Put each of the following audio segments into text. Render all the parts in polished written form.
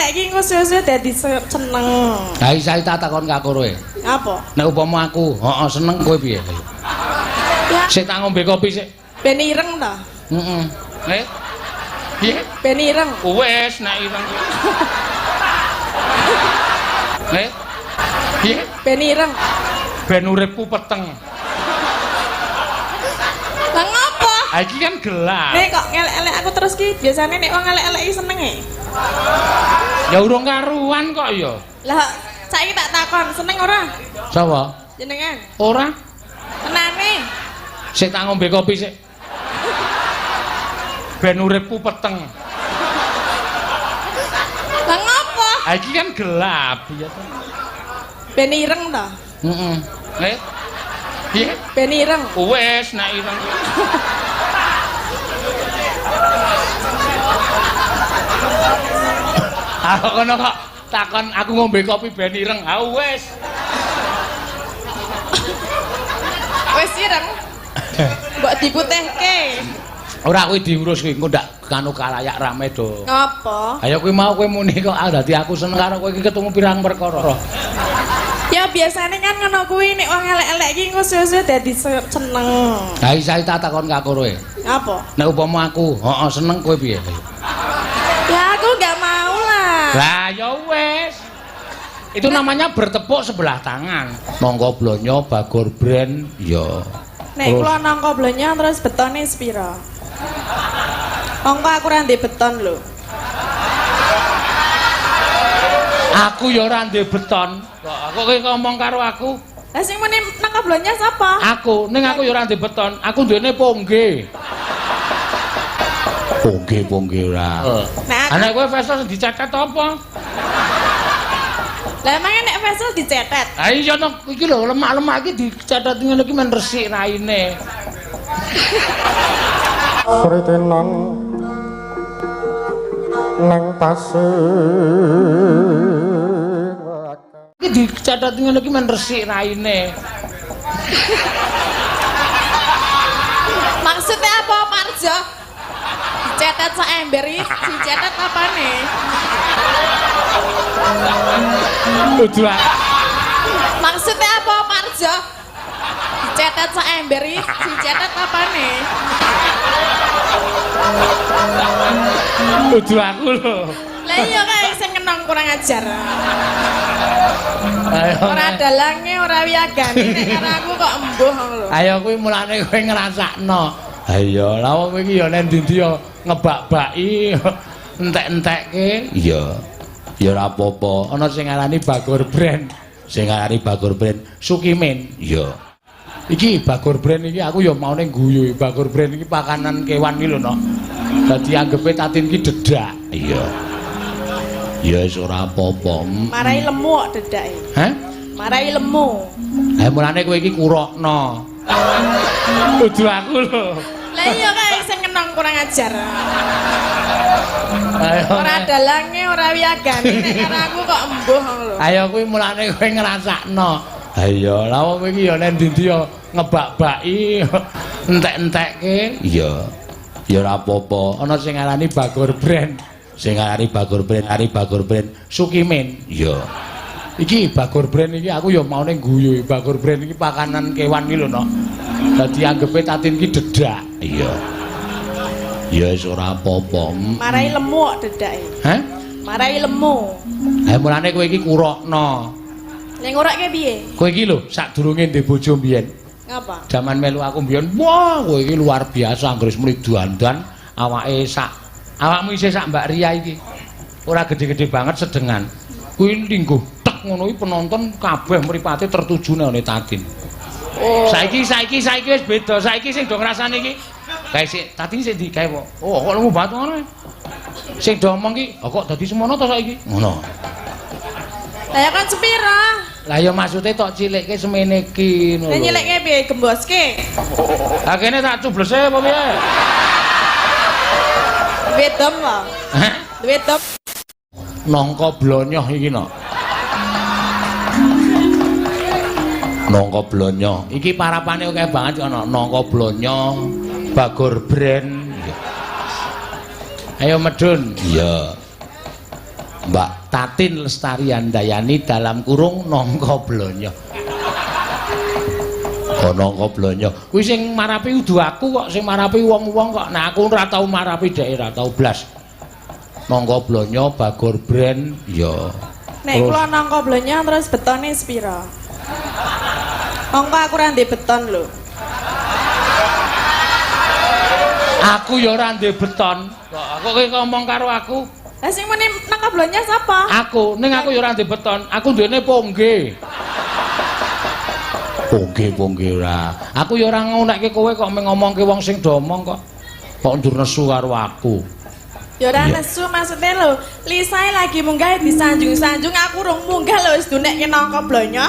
elek-elek iki engko suwe-suwe dadi seneng. Ha iki saya tak takon karo kowe. Apa? Nek upama aku, heeh seneng kowe piye? Ya Sik tak ngombe kopi sik. ben ireng to. Heeh. Eh? Piye? Ben ireng. Wes nek ireng. Eh? Piye? Ben ireng. Ben uripku peteng. Lah ngopo? Ha iki kan gelap. Nek kok ngelek-elek aku terus ki biasane nek wong ngelek-elek iki seneng e. Ya urung karuan kok ya. Lah saiki tak takon, seneng ora? Sapa? Jenengan. Ora. Tenane. Sik tak ngombe kopi sik. Ben uripku peteng. Lah ngopo? Ha iki kan gelap ya to. Ben ireng to. Heeh. Eh? Piye? Ben ireng. Wes nek ireng. Aku kono kok takon aku ngombe kopi ben ireng. Ha wes. Wis ireng. Mbok diputihke. Ora kuwi diurus kuwi engko ndak kanu kalayak rame do. Ngopo? Ayo kuwi mau kowe muni kok ah dadi aku seneng karo kowe iki ketemu pirang perkara. Ya biasane kan ngono kuwi nek wong elek-elek iki engko suwe-suwe dadi seneng. Ha iki saya tak takon karo kowe. Apa? Nek upama aku, heeh seneng kowe piye? Ya aku nggak mau lah. Lah ya wes. Itu namanya bertepuk sebelah tangan. Monggo blonyo Bagor Brand ya. Nek kula nangka blonyo terus betone sepira? Monggo aku ora ndek beton lho. Aku ya ora ndek beton. Kok aku kowe ngomong karo aku? Lah sing muni nangka blonyo sapa? Aku, ning aku ya ora ndek beton. Aku duwene pongge. Pongge ora. Nek aku, Anak kowe Vespa dicetet apa? lah emangnya nek Vespa dicetet. Ha iya to, iki lho lemak-lemak iki dicetet ngene iki men resik raine. Kritenan nang pasir Iki dicetet ngene iki men resik raine. Maksudnya apa Parjo? Dicetet sak ember iki dicetet apane? Kudu Maksudnya apa Parjo? Dicetet sak ember iki dicetet apane? Kudu aku lho. Lah iya kae sing kenong kurang ajar. Ayo. Ora dalange, ora wiyagane nek karo aku kok embuh ngono lho. Ayo kuwi mulane kowe ngrasakno. Ha iya, lah wong iki ya nek ndi-ndi ya ngebak-baki entek-entekke. Iya. Ya ora apa-apa. Ana sing ngarani Bagor Brand. Sing ngarani Bagor Brand Sukimin. Iya. Iki Bagor Brand iki aku ya maune guyu. Bagor Brand iki pakanan kewan iki lho, Nok. Dadi anggepe Tatin iki dedak. Iya. Ya wis ora apa-apa. Marai lemu kok dedake. Hah? Marai lemu. Ha mulane kowe iki kurokno. Kudu aku lho. Lah iya kae sing kenong kurang ajar. Ayo. Ora dalange, ora wiyagane nek karo aku kok embuh ngono lho. Ayo kuwi mulane kowe ngrasakno. Ha iya, lah wong iki ya nek ndi-ndi ya ngebak-baki entek-entekke. Iya. Ya ora apa-apa. Ana sing ngarani Bagor Brand. Sing ngarani Bagor Brand, ngarani Bagor Brand Sukimin. Iya. Iki Bagor Brand iki aku ya maune guyu. Bagor Brand iki pakanan kewan iki lho, Nok. Dadi anggepe Tatin iki dedak. Iya. Ya wis ora apa-apa. Marai lemu kok dedake. Hah? Marai lemu. Ha mulane kowe iki kurokno. Nek ngurakke piye? Kowe iki lho sadurunge ndek bojo mbiyen. Ngapa? Jaman melu aku mbiyen, wah kowe iki luar biasa anggere muni dandan awake sak awakmu isih sak Mbak Ria iki. Ora gede-gede banget sedengan. Kuwi lingguh tek ngono iki penonton kabeh mripate tertuju nang Tatin. Oh. Saiki wis beda. Saiki sing do ngrasani iki kae sik Tatin sik ndi kae kok. Oh kok lemu banget ngono. Sing do omong ki, oh, kok dadi semono to saiki? Ngono. Lah ya kan sepira? Lah ya maksude tok cilikke semene iki ngono. Lah nyilikke piye gemboske? Lah kene tak cublese apa piye? Duwe dom lho. Hah? Duwe dom. Nangka blonyoh iki no. Nangka blonyoh. Iki parapane akeh banget ana nangka blonyoh, Bagor Brand. Ayo medun. Iya. Mbak Tatin Lestari Handayani dalam kurung nangka blonyo. Oh, nangka blonyo. Kuwi sing marapi kudu aku kok, sing marapi wong-wong kok. Nah aku ora tau marapi dhek, ora tau blas. Nangka blonyo Bagor Brand ya. Nek kula nangka blonyo terus betone sepira? Mongko aku ora ndek beton lho. Aku ya ora ndek beton. Kok aku kowe ngomong karo aku? Lah sing muni nangka blonyo sapa? Aku, ning aku ya ora ndek beton. Aku duwene pongge. Pongge-pongge ora. Aku ya ora ngonekke kowe kok mung ngomongke wong sing do omong kok. Kok ndur nesu karo aku. Ya ora nesu maksudnya lho, Lisae lagi munggah disanjung-sanjung aku rung munggah lho wis dunekke nangka blonyo.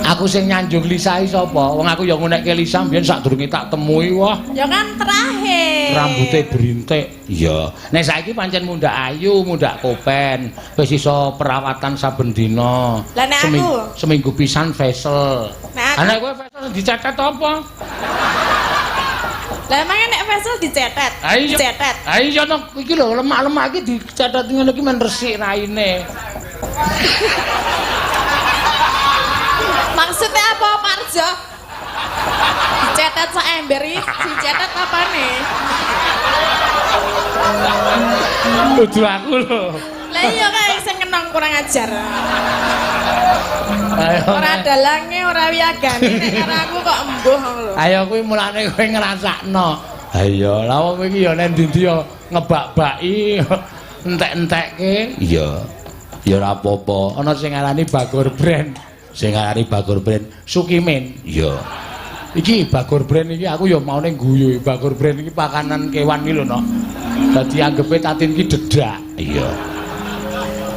Aku sing nyanjung Lisae sapa? Wong aku ya ngunekke Lisa mbiyen sadurunge tak temui wah. Ya kan terakhir. Rambute berintik. Iya. Nek saiki pancen mundhak ayu, mundhak kopen, wis iso perawatan saben dina. Lah nek aku seminggu pisan facial. Nek kowe facial dicetet apa? Lah emangnya nek facial dicetet? Dicetet. Ha iya to, iki lho lemak-lemak iki dicetet ngene iki men resik raine. Maksudnya apa Parjo? Dicetet sak ember iki, dicetet apane? Kudu aku lho. Lah iya kae sing kenong kurang ajar. Ayo. Ora dalange, ora wiyagane nek karo aku kok embuh lho. Ayo kuwi mulane kowe ngrasakno. Ha iya, lah wong iki ya nek ndi-ndi ya ngebak-baki, entek-entekke. Iya. Ya ora apa-apa. Ana sing ngarani Bagor Brand. Sing ngarani Bagor Brand Sukimin. Iya. Iki Bagor Brand iki aku ya maune guyu. Bagor Brand iki pakanan kewan iki lho, Nok. Dadi anggepe Tatin iki dedak. Iya.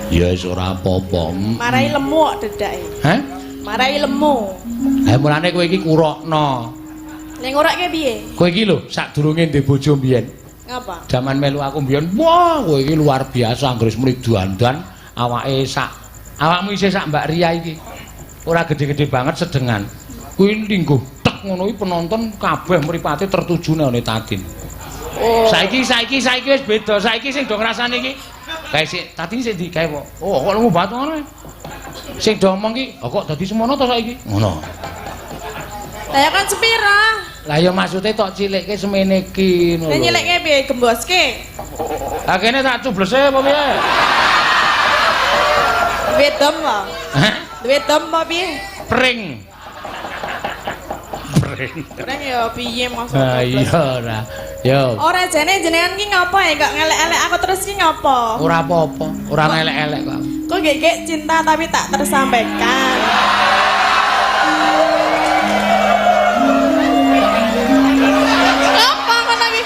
Ya wis ora apa-apa. Marai lemu kok dedake. Hah? Marai lemu. Lah mulane kowe iki kurokno. Nek ngurokke piye? Kowe iki lho sadurunge ndek bojo mbiyen. Ngapa? Jaman melu aku mbiyen, wah kowe iki luar biasa anggere muni dandan awake sak awakmu isih sak Mbak Ria iki. Ora gede-gede banget sedengan. Kuwi lingguh tek ngono iki penonton kabeh mripate tertuju nang Tatin. Oh. Saiki wis beda. Saiki sing do ngrasani iki kae sik Tatin sik ndi kae kok. Oh kok lemu banget ngono. Sing do omong ki, oh kok dadi semono to saiki? Ngono. Lah ya kan sepira? Lah ya maksude tok cilikke semene iki ngono. Lah nyilikke piye gemboske? Lah kene tak cublese apa piye? Duwe dom apa? Hah? Duwe dom apa piye? Pring. Pring. Pring ya piye maksudnya? Ha iya ora. Yo. Ora jane jenengan ki ngopo ya kok ngelek-elek aku terus ki ngopo? Ora apa-apa, ora ngelek-elek kok. Kok gek-gek cinta tapi tak tersampaikan. Apa ngono ki?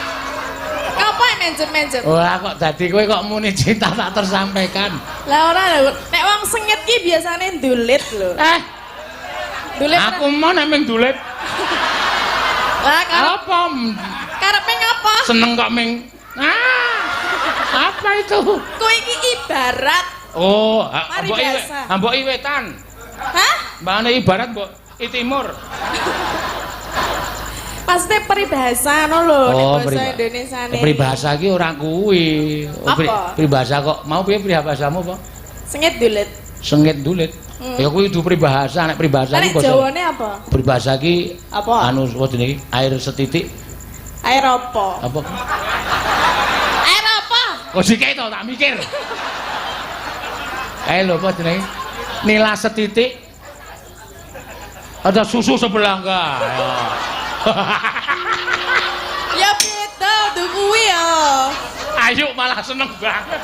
Ngapa menjem-menjem? Ora kok dadi kowe kok muni cinta tak tersampaikan. Lah ora lho, nek wong sengit ki biasane ndulit lho. Ndulit. Aku mau nek ming ndulit. Lah apa? Karepe ngapa? Seneng kok ming. Ah. Apa itu? Kowe iki ibarat. Oh, mbok iwetan. Hah? Mbane ibarat mbok i timur. Pasti peribahasa ngono lho nek basa Indonesiane. Peribahasa iki ora kuwi. Peribahasa kok mau piye peribahasamu apa? Sengit dulit. Sengit dulit. Ya kuwi kudu peribahasa, nek peribahasa iki basa Jawane apa? Peribahasa iki apa? Anu apa jenenge? Air setitik. Air apa? Apa? Air apa? Kok sik to tak mikir. Kae lho apa jenenge? Nila setitik. Ada susu sebelangga. Ya beda kudu kuwi ya. Ayo malah seneng banget.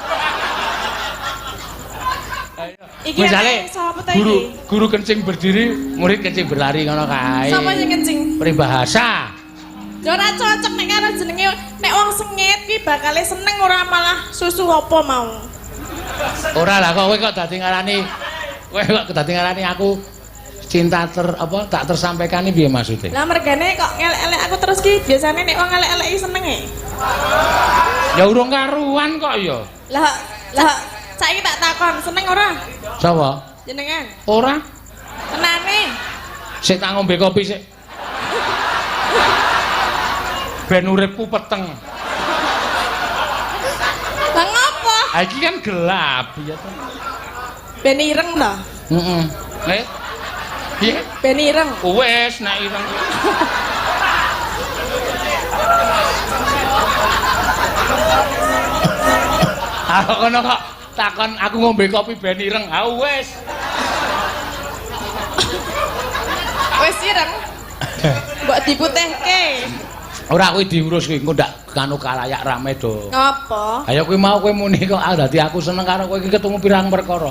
Ayo. Iki misale guru guru kencing berdiri, murid kencing berlari ngono kae. Sapa sing kencing? Peribahasa. Ya ora cocok nek karo jenenge nek wong sengit kuwi bakale seneng ora malah susu apa mau. Ora lah kok kowe kok dadi ngarani kowe kok dadi ngarani aku cinta ter apa tak tersampaikan ini piye maksudnya? Lah mergane kok ngelek-elek aku terus ki biasane nek wong ngelek-elek iki senenge. Ya urung karuan kok ya. Lah lah saiki tak takon seneng ora? Sapa? Jenengan. Ora. Tenane. Sik tak ngombe kopi sik. Ben uripku peteng. Ha iki kan gelap ya to. Ben ireng to. Heeh. Eh. Piye? Ben ireng. Wes nek ireng. Aku kono kok takon aku ngombe kopi ben ireng. Ha wis. Wis ireng. Mbok diputihke. Ora kuwi diurus kuwi engko ndak kanu kalayak rame do. Ngapa? Ayo kuwi mau kowe muni kok ah dadi aku seneng karo kowe iki ketemu pirang perkara.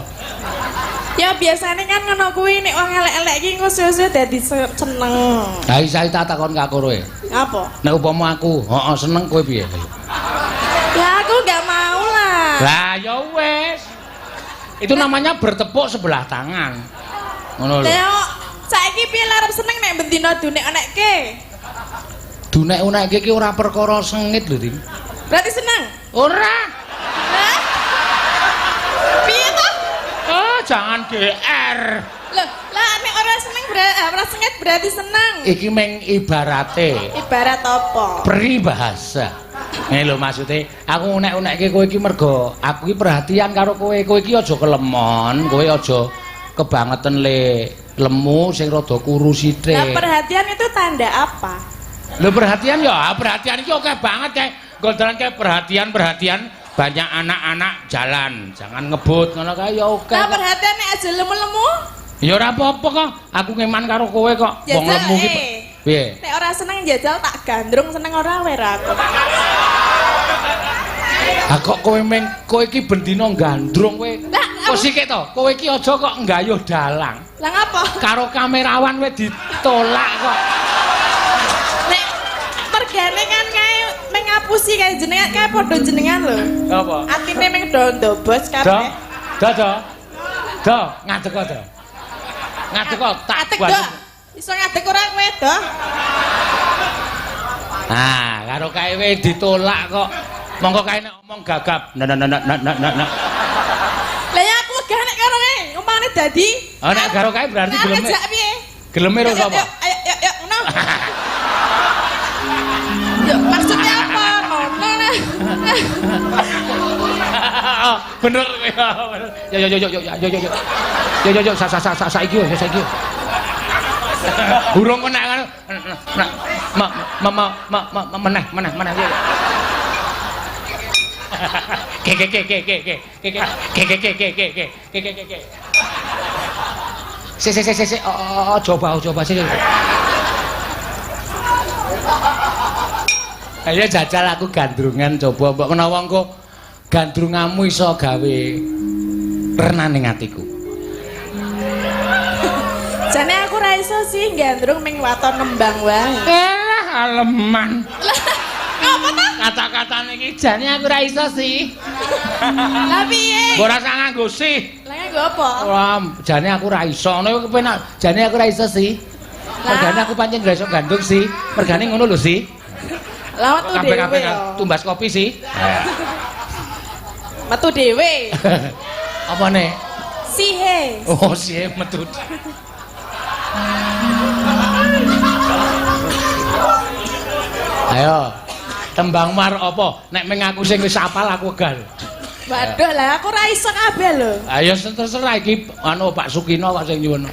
Ya biasane kan ngono kuwi nek wong elek-elek iki engko suwe-suwe dadi seneng. Ha iki saya tak takon ka kowe. Ngapa? Nek upama aku, heeh seneng kowe piye? Ya aku gak mau lah. Lah ya wis. Itu namanya bertepuk sebelah tangan. Ngono lho. Lah saiki piye arep seneng nek bendina dunek-unekke? Dunek-unekke iki ora perkara sengit lho, Din. Berarti seneng? Ora. Lah. Piye to? Oh, jangan GR. Loh, lah nek ora seneng ora sengit berarti seneng. Iki meng ibarate. Ibarat apa? Peribahasa. Ngene lho maksude, aku unek-unekke kowe iki mergo aku iki perhatian karo kowe. Kowe iki aja kelemon, kowe aja kebangetan le lemu sing rada kuru sithik. Lah perhatian itu tanda apa? Lho perhatian ya, perhatian iki akeh banget kae. Gondolan kae perhatian-perhatian banyak anak-anak jalan, jangan ngebut ngono kae ya oke. Lah perhatian nek aja lemu-lemu? Ya ora apa-apa kok, aku ngeman karo kowe kok. Wong lemu iki piye? Nek ora seneng njajal tak gandrung seneng ora wae aku. Ha kok kowe meng kowe iki bendina gandrung kowe. Kok sikik to? Kowe iki aja kok nggayuh dalang. Lah ngapa? Karo kamerawan kowe ditolak kok. Nek mergane kan kae meng ngapusi kae jenengan kae padha jenengan lho. Apa? Atine meng do ndobos kabeh. Do, do. Do, ngadeg do. Ngadeg kok tak ngadeg do. Iso ngadeg ora kowe do? Ah, karo kae we ditolak kok. Monggo kae nek omong gagap. Nah nah nah nah nah nah. Lah ya aku wegah nek karo kae, umpamane dadi. Oh nek karo kae berarti geleme. Ngejak piye? Geleme ro sapa? Ayo ayo ayo ngono. Yo maksudnya apa? Ngono nah. Bener kowe. Yo yo yo yo yo yo yo. Yo yo yo sa sa sa saiki yo saiki. Urung kok nek ngono. Ma ma ma ma meneh meneh meneh. Ke ke ke ke ke ke ke ke ke ke ke ke ke ke ke ke. Se se se se se oh coba coba sih. Ayo jajal aku gandrungan coba mbok menawa engko gandrunganmu iso gawe renane atiku. Jane aku ra iso sih gandrung ming waton nembang wae. Elah aleman. Ngapa ta? Kata-katane iki jane aku ra iso sih. Lah piye? Ora usah nganggo sih. Lah nganggo apa? Ora, jane aku ra iso. Ngono kepenak. Jane aku ra iso sih. Mergane aku pancen ra iso gandrung sih. Mergane ngono lho sih. Lah metu dhewe. Tumbas kopi sih. Metu dhewe. Apa nek? Sihe. Oh, sihe metu. Ayo. Tembang mar apa? Nek meng aku sing wis apal aku wegah. Waduh lah aku ra iso kabeh lho. Ayo terserah iki anu Pak Sukino kok sing nyuwun.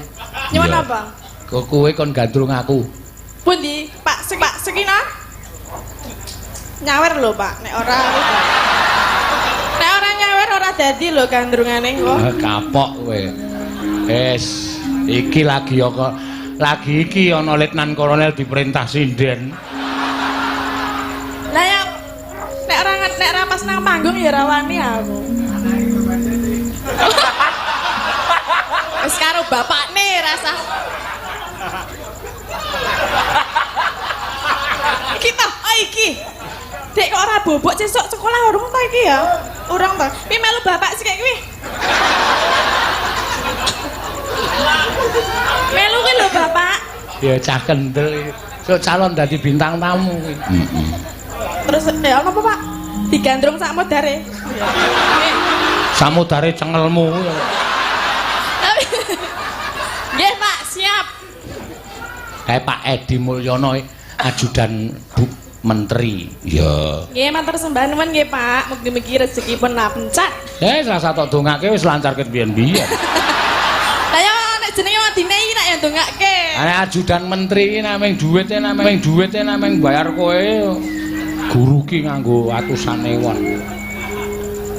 Nyuwun apa? Kowe kon gandrung aku. Pundi? Pak Pak Sukino? Nyawer lho Pak, nek ora nek ora nyawer ora dadi lho gandrungane kok. Kapok kowe. Wis, iki lagi kok lagi iki ana letnan kolonel diperintah sinden. Lah ya nek ora nek ora pas nang panggung ya ora wani aku. Wis karo bapakne rasa. Iki toh, oh iki. Dek kok ora bobok sesuk sekolah urung ta iki ya? Urung ta. Pi melu bapak sik kuwi. Melu kuwi lho bapak. Ya cah kendel iki. Sok calon dadi bintang tamu kuwi. Heeh. Terus ya apa Pak? Digandrung sak modare. Samodare cengelmu. Nggih Pak, siap. Kae Pak Edi Mulyono ajudan Bu menteri. Ya. Nggih, matur sembah nuwun nggih, Pak. Mugi-mugi rezekipun lancar. Eh, salah satu dongake wis lancar ket biyen-biyen. Lah ya nek jenenge wong dine iki nek ya ndongake. Nek ajudan menteri iki nameng duwite nameng duwite nameng bayar kowe guru ki nganggo atusan ewon.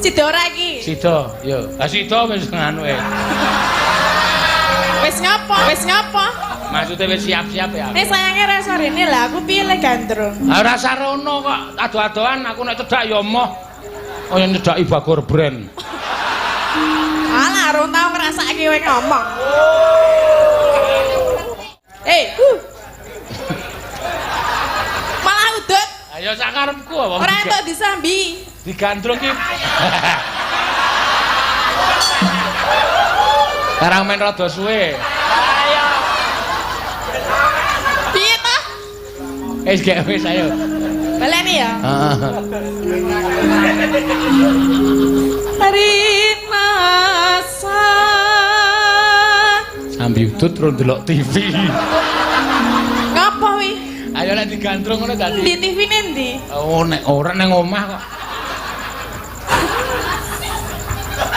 Sida ora iki? Sida, ya. Ah sida wis nganu e. Wis ngopo? Wis ngopo? Maksudnya wis siap-siap ya. Nek sayange ra sorene lah aku piye le gandrung. Ah ora sarono kok ado-adoan aku nek cedak ya moh. Kaya nyedaki Bagor Brand. Alah, rong tau ngrasake kowe ngomong. Eh, Malah udut. Ayo sakarepku apa? Ora entuk disambi. Digandrung ki. Karang men rada suwe. Ayo. Piye ta? Wis gek wis ayo. Baleni ya. Heeh. Rinasa. Sambi udut terus ndelok TV. Ngapa wi? Ayo nek digandrung ngono dadi. Di TV ne ndi? Oh nek ora nang omah kok.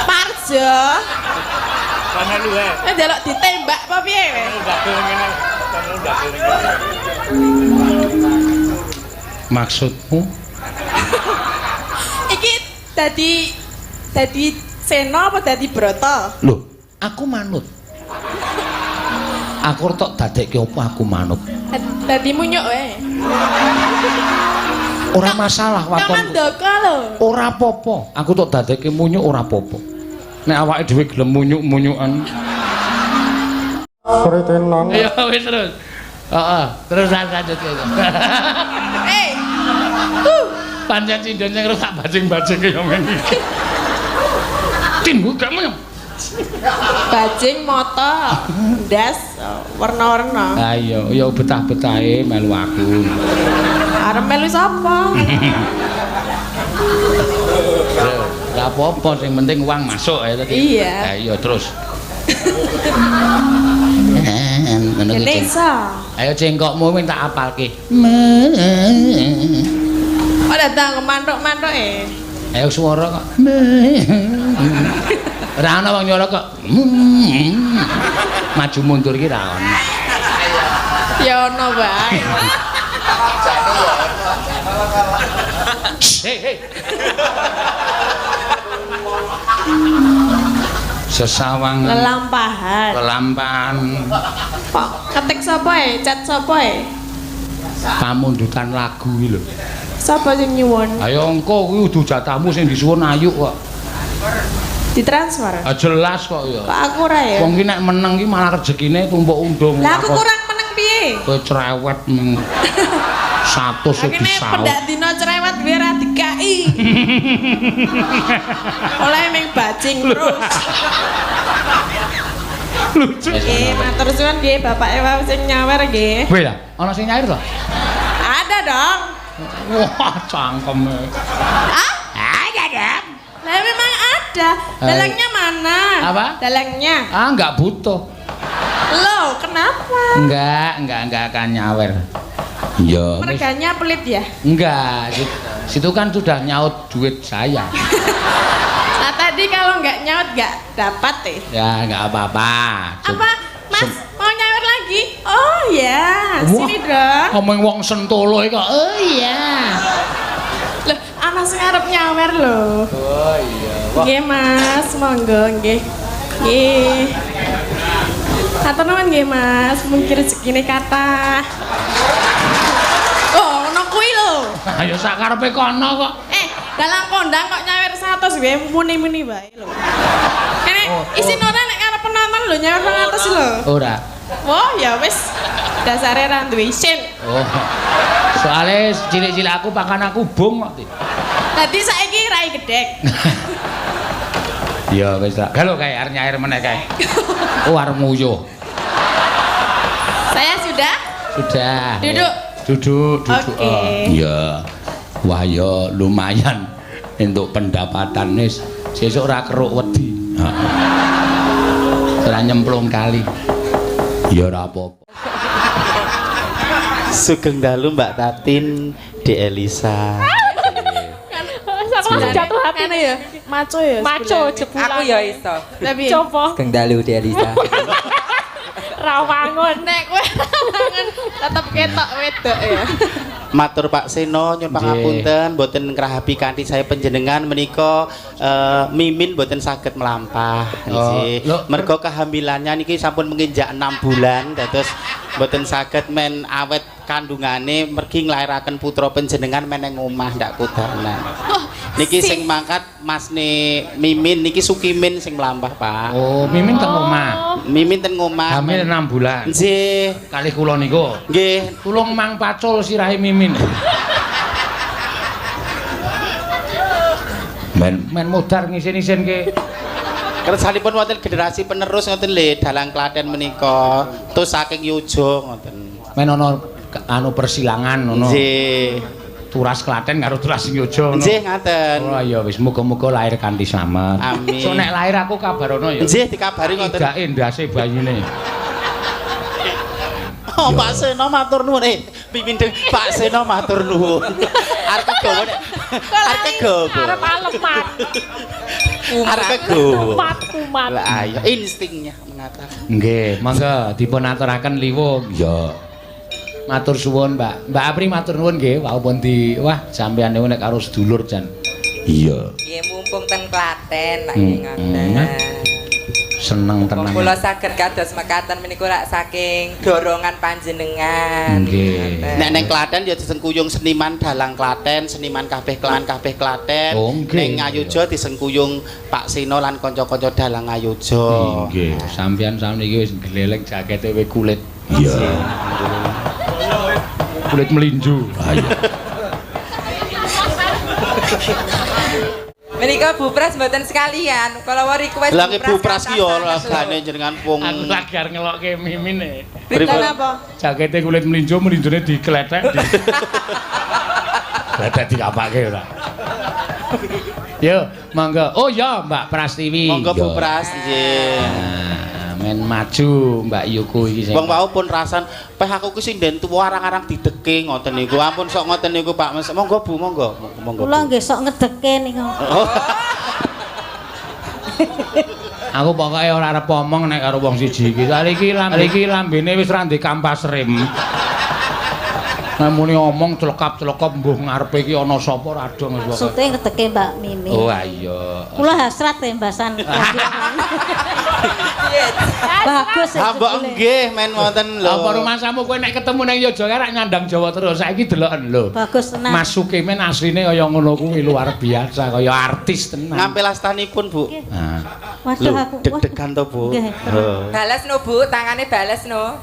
Parjo. Kana luwe. Nek ndelok ditembak apa piye kowe? Ndagel ngene. Kana ndagel ngene. Maksudmu? Iki dadi Sena apa dadi Brata? Loh, aku manut. Aku tok dadekke apa aku manut. Dadi munyuk wae. Ora masalah waton. Kamandaka lho. Ora apa-apa. Aku tok dadekke munyuk ora apa-apa. Nek awake dhewe gelem munyuk-munyukan. Sritinan. Iya wis terus. Heeh, terus lanjut ke. Eh. Pancen sindon sing rusak bajing-bajing kaya ngene iki. Timbu gak menyem. Bajing mata, ndas warna-warna. Ha iya, ya betah-betahe melu aku. Arep melu sapa? Ora apa-apa, sing penting uang masuk ya tadi. Iya. Ha iya terus. Ngono Kene ki. iso. Ayo cengkokmu ming tak apalke. Oh datang mantuk-mantuk e. Ayo swara kok. Ora ana wong nyora kok. Maju mundur ki ra ono. Ya ono wae. Hei, hei. Sesawang Lelampahan. lelampahan Kok ketik sapa e? Chat sapa e? Pamundutan lagu iki lho. Sapa sing nyuwun? Ayo engko kuwi kudu jatahmu sing disuwun ayu kok. Ditransfer. Ah jelas kok ya. Kok aku ora ya? Wong ki nek meneng ki malah rezekine tumpuk undung. Lah aku kurang meneng piye? Kowe cerewet meng 100 Aku ini disaut. pendak dina cerewet gue ora dikai. Oleh ming bajing terus. Lucu. Nggih, matur suwun nggih Bapak Ewa sing nyawer nggih. Kowe lah, ana sing nyair to? Ada dong. Wah, cangkeme. Ah? Ada dong. Lah memang ada. Dalangnya mana? Apa? Dalangnya. Ah, enggak butuh. Loh, kenapa? Enggak akan nyawer. Iya. Merganya pelit ya? Enggak, situ kan sudah nyaut duit saya. Nah tadi kalau nggak nyaut nggak dapat deh. Ya, enggak apa-apa. Apa? Mas, mau nyawer lagi? Oh ya, Wah. sini dong. Ngomong wong Sentolo iki kok. Oh iya. Loh, ana sing arep nyawer lho. Oh iya. Nggih, Mas, monggo nggih. Nggih. Matur nuwun nggih, Mas. Mungkin rezekine kathah. Oh, ono kuwi lho. Ayo sakarepe kono kok. Eh, dalang kondang kok nyawer 100 wae muni-muni wae lho. Kene isin ora nek karo penonton lho nyawer 200 lho. Ora. Wah, ya wis. Dasare ra duwe isin. Oh. Soale cilik-cilik aku pakan aku bung kok. Dadi saiki rai gedhek. Ya wis tak. Galo kae arep nyair meneh kae. Oh arep nguyuh. Saya sudah Sudah. Duduk. Duduk, duduk. Oke. Oh. Iya. Wah ya lumayan untuk pendapatan wis. Sesuk ora keruk wedi. Heeh. Ora nyemplung kali. Ya ora apa-apa. Sugeng dalu Mbak Tatin, Dek Elisa. Aku langsung jatuh hati. Ngene ya, maco ya. Maco jebulan. Aku ya iso. Tapi Coba Sugeng dalu Dek Elisa. Rawangun. Nek kowe rawangun tetep ketok wedok ya. Matur Pak Seno nyuwun pangapunten mboten ngrahapi kanthi saya panjenengan menika Mimin mboten saged mlampah nggih. Mergo kehamilannya niki sampun menginjak 6 bulan dados mboten saged men awet kandungane mergi nglairaken putra panjenengan meneng omah ndak kudanan. Niki sing mangkat masne Mimin niki Sukimin sing mlampah Pak. Oh, Mimin teng omah. Mimin ten omah. Hamil 6 bulan. Nggih. Kalih kula niku. Nggih. Tulung mang pacul sirahe Mimin. Men modar ngisin-isin ke. Kersanipun wonten generasi penerus ngoten lho dalang Klaten menika. Terus saking Yojo ngoten. Men ana anu persilangan ngono. Nggih. Turas Klaten karo turas Yojo ngono. Nggih ngaten. Oh ya wis muga-muga lahir kanthi slamet. Amin. So nek lahir aku kabarono ya. Nggih dikabari ngoten. Idake ndase bayine. Oh Pak Seno matur nuwun. Pimpin Pak Seno matur nuwun. Arep kegawa nek arep kegawa. Arep aleman. Arep kegawa. Kumat kumat. Lah ayo instingnya mengatakan. Nggih, monggo dipun aturaken liwung. Ya. Matur suwun, Mbak. Mbak Apri matur nuwun nggih, wau pun di wah sampeyan niku nek karo sedulur jan. Iya. Nggih mumpung ten Klaten lak nggih ngoten. Seneng tenan. Kula saged kados mekaten menika lak saking dorongan panjenengan. Nggih. Nek neng Klaten ya disengkuyung seniman dalang Klaten, seniman kabeh klan kabeh Klaten. Oh, neng Ngayogya disengkuyung Pak Seno lan kanca-kanca dalang Ngayogya. Nggih, sampeyan sakniki wis gleleng jakete we kulit. Iya. Kulit melinju. Ayo. Menika Bu Pras mboten sekalian. Kalau request Lah Bu Pras ki yo regane jenengan wong. Aku lagi arep ngelokke Mimin e. Pripun apa? Jakete kulit melinjo, melinjone dikletek. Kletek dikapake ora. Yo, monggo. Oh ya, Mbak Prastiwi. Monggo Bu Pras nggih. Men maju Mbak Yuko iki sing. Wong wau pun rasan, peh aku ki sinden tuwa arang-arang dideke ngoten niku. Ampun sok ngoten niku Pak Mas. Monggo Bu, monggo. Monggo. Kula nggih sok ngedeke niku. Oh. Aku pokoke ora arep omong nek karo wong siji iki. Saiki iki lambene wis ra ndek kampas rem. Nek muni omong celekap-celekop mbuh ngarepe iki ana sapa ora dong wis pokoke. Maksude ngedeke Mbak Mimi. Oh iya. Kula hasrat tembasan. Bagus. Ha mbok nggih men wonten lho. Apa rumasamu kowe nek ketemu nang Yogyakarta rak nyandang Jawa terus. Saiki deloken lho. Bagus tenan. Mas Sukimin asline kaya ngono kuwi luar biasa kaya artis tenan. Ngampil astanipun, Bu. Heeh. Waduh aku deg-degan to, Bu. Bales no, Bu, tangane bales no.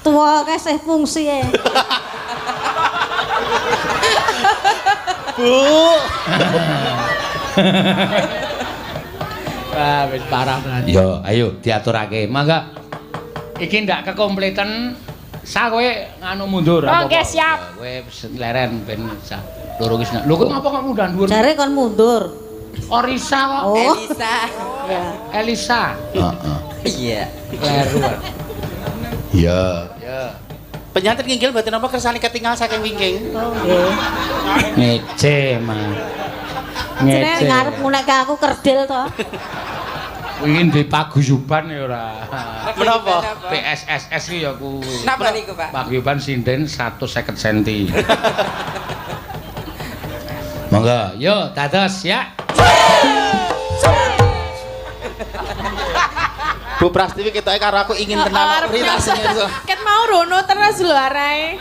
Tuwa kae sih fungsi e. Bu. Wah, wis parah tenan. Yo, ayo diaturake. Mangga. Iki ndak kekompletan. Sa kowe nganu mundur apa? Oke, siap. Kowe leren ben loro wis. Lho kowe ngapa kok mundur dhuwur? Jare kon mundur. Orisa kok. Oh. Elisa. Ya. Elisa. Heeh. Iya. Kleru. Iya. Ya. Penyanten nginggil mboten napa kersane ketinggal saking wingking. Oh nggih. Ngece, Mas. Ngece. Ngarep ngunekke aku kerdil to. Kuwi di paguyuban ya ora. Menapa? PSSS ki ya kuwi. Napa niku, Pak? Paguyuban sinden 150 cm. Monggo, yo dados ya. Bu Prastiwi ketoke karo aku ingin tenan ritase. Ket mau rono terus lho arahe.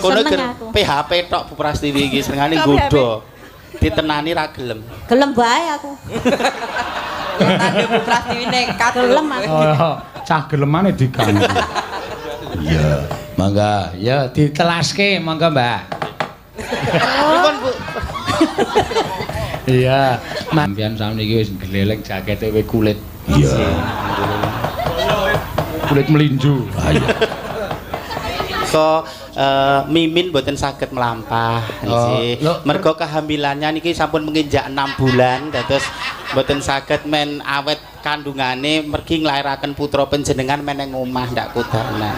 Kono PHP tok Bu Prastiwi iki senengane nggodho. Ditenani ra gelem. Gelem bae aku. Tandhe Bu Prastiwi nekat. Gelem aku. Oh, cah gelemane diganggu. Iya, mangga. Ya ditelaske monggo, Mbak. Pripun, Bu? Iya, sampeyan sakniki wis gleleng jakete we kulit. Iya. Kulit melinjo. Ayo. So, Mimin mboten saged mlampah nggih. Mergo kehamilannya niki sampun menginjak 6 bulan dados mboten saged men awet Kandungane mergi nglairaken putra panjenengan meneng omah ndak kudanan.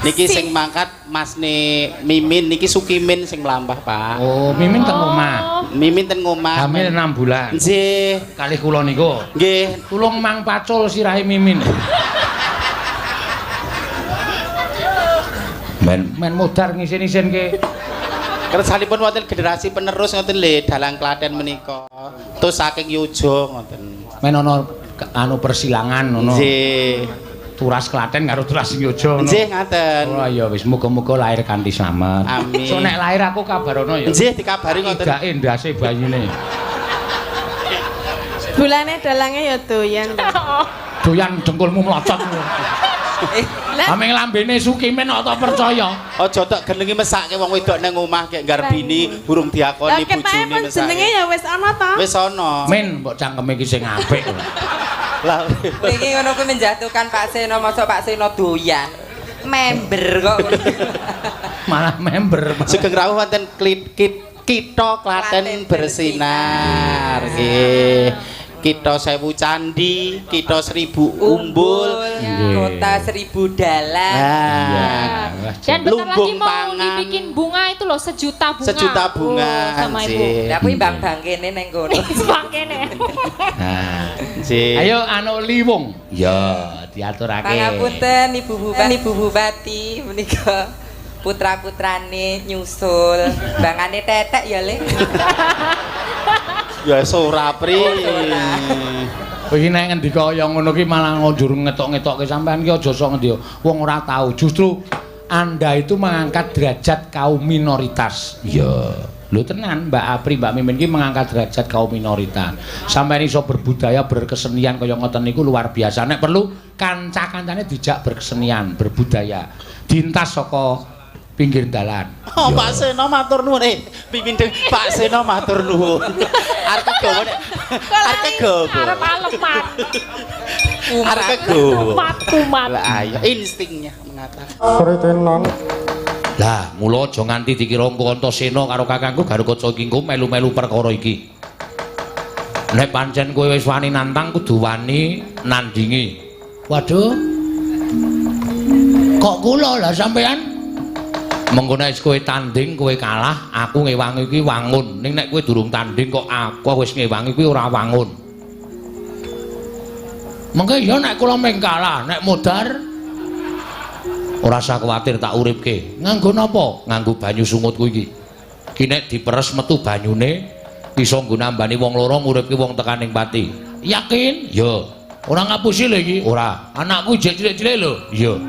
Niki sing mangkat Masne Mimin niki Sukimin sing mlampah, Pak. Oh, Mimin teng omah. Mimin ten omah. Hamil 6 bulan. Nggih. Kalih kula niku. Nggih. Tulung mang pacul sirahe Mimin. Men modar ngisin-isin ke. Kersanipun wonten generasi penerus ngoten lho dalang Klaten menika. Terus saking Yojo ngoten. Men ana anu persilangan ngono. Nggih. Turas Klaten karo turas Yojo ngono. Nggih ngaten. Oh ya wis muga-muga lahir kanthi slamet. Amin. So nek lahir aku kabarono ya. Nggih dikabari ngoten. Idake ndase bayine. Bulane dalange ya doyan. Doyan dengkulmu mlocot. Aming lambene Sukimin kok tak percaya. Aja tok genengi mesake wong wedok nang omah kek garbini burung diakoni bojone mesake. Jenenge ya wis ana ta? Wis ana. Min mbok cangkeme iki sing apik. Lah iki ngono kuwi menjatuhkan Pak Seno, mosok Pak Seno doyan. Member kok. Malah member. Sugeng rawuh wonten Kitha Klaten bersinar. Nggih. Kitha 1000 candi, kitha 1000 umbul, kota 1000 dalan. Nah, dan bentar lagi mau dibikin bunga itu loh, sejuta bunga. Sejuta bunga. Sama ibu. Lah kuwi bang-bang kene ning kono. Bang kene. Nah, ayo anu liwung. Ya, diaturake. Pangapunten Ibu Bupati, Ibu Bupati menika putra-putrane nyusul. Bangane tetek ya, Le. Ya ora pri. Kowe iki nek ngendika kaya ngono ki malah njur ngetok-ngetokke sampean ki aja sok ngendi. Wong ora tahu. Justru Anda itu mengangkat derajat kaum minoritas. Iya. Lho tenan Mbak Apri, Mbak Mimin ki mengangkat derajat kaum minoritas. Sampeyan iso berbudaya, berkesenian kaya ngoten niku luar biasa. Nek perlu kanca-kancane dijak berkesenian, berbudaya. Dintas saka pinggir dalan. Oh, Pak Seno matur nuwun. Mimin Pak Seno matur nuwun. Arep kegawa nek arep kegawa. Arep aleman. Arep kegawa. Kumat. Lah ayo instingnya mengatakan. Lah, mula aja nganti dikira engko Antasena karo kakangku Garukaca iki engko melu-melu perkara iki. Nek pancen kowe wis wani nantang kudu wani nandingi. Waduh. Kok kula lah sampean? Mengko nek kowe tanding kowe kalah, aku ngewangi kuwi wangun. Ning nek kowe durung tanding kok aku wis ngewangi kuwi ora wangun. Mengko ya nek kula meng kalah, nek modar ora usah kuwatir tak uripke. Nganggo napa? Nganggo banyu sungutku iki. Ki nek diperes metu banyune iso nggo nambani wong loro nguripke wong tekaning pati. Yakin? Ya. Ora ngapusi lho iki? Ora. Anakku jek cilik-cilik lho. Iya.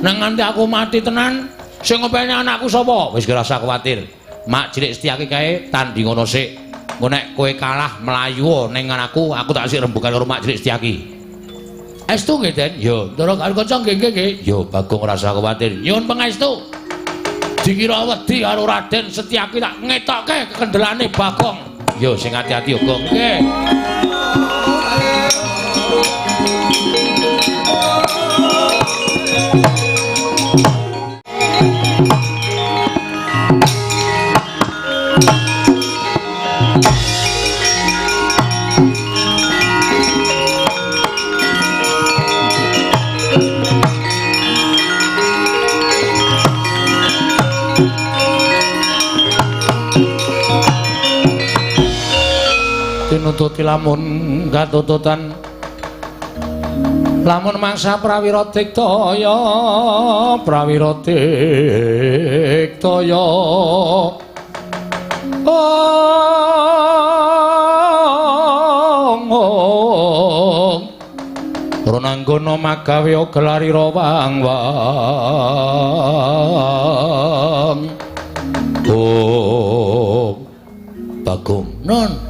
Nang nganti aku mati tenan sing ngopeni anakku sapa? Wis ora usah kuwatir. Mak cilik Setyaki kae tanding ngono sik. Engko nek kowe kalah mlayu ning anakku, aku tak sik rembugan karo Mak cilik Setyaki. Estu nggih, Den? Ya, Ndara Garukaca nggih nggih nggih. Ya, Bagong ora usah kuwatir. Nyuwun pangestu. Dikira wedi karo Raden Setyaki tak ngetokke kekendelane Bagong. Ya, sing ati-ati ya, Gong. Nggih. Tinututi lamun katututan lamun mangsa prawira diktaya prawira diktaya ong Ronanggana magawe gelarira wang wang oh Bagong non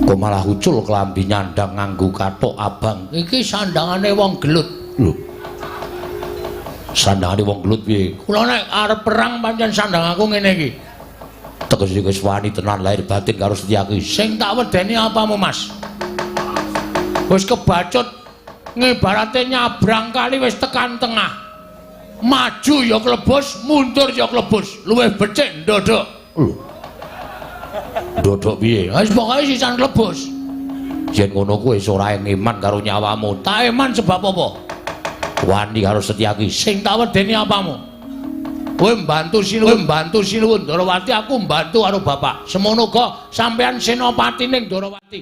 kok malah ucul klambi nyandang nganggo kathok abang. Iki sandangane wong gelut. Lho. Sandangane wong gelut piye? Kula nek arep perang pancen sandang aku ngene iki. Tegese wis wani tenan lahir batin karo Setyaki. Sing tak wedeni apamu, Mas? Wis kebacut ngibarate nyabrang kali wis tekan tengah. Maju ya klebus, mundur ya klebus. Luwih becik ndodok. Lho. Dodok piye? Wis pokoke sisan klebus. Yen ngono kuwi wis ora eman karo nyawamu. Tak eman sebab apa? Wani karo Setyaki. Sing tak wedeni apamu? Kowe mbantu Sinuwun, mbantu Sinuwun Ndorowati, aku mbantu karo bapak. Semono uga sampeyan senopati ning Ndorowati.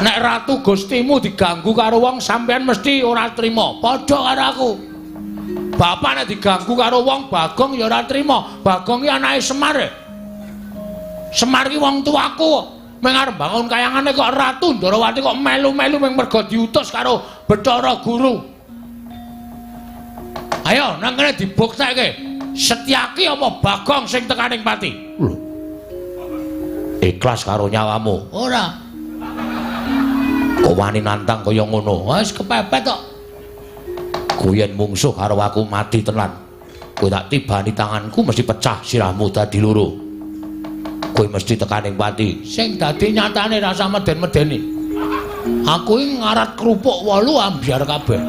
Nek ratu Gustimu diganggu karo wong, sampeyan mesti ora trima. Padha karo aku. Bapak nek diganggu karo wong, Bagong ya ora trima. Bagong ki anake Semar. Semar ki wong tuaku. Meng arep bangun kayangane kok Ratu Ndorowati kok melu-melu meng merga diutus karo Bathara Guru. Ayo nang kene dibuktekke. Setyaki apa Bagong sing tekaning pati? Lho. Ikhlas karo nyawamu? Ora. Kok wani nantang kaya ngono? Wis kepepet kok. Kowe yen mungsuh karo aku mati tenan. Kowe tak tibani tanganku mesti pecah sirahmu dadi loro. Kowe mesti tekaning pati. Sing dadi nyatane rasa meden-medeni. Aku iki ngarat kerupuk 8 ambyar kabeh.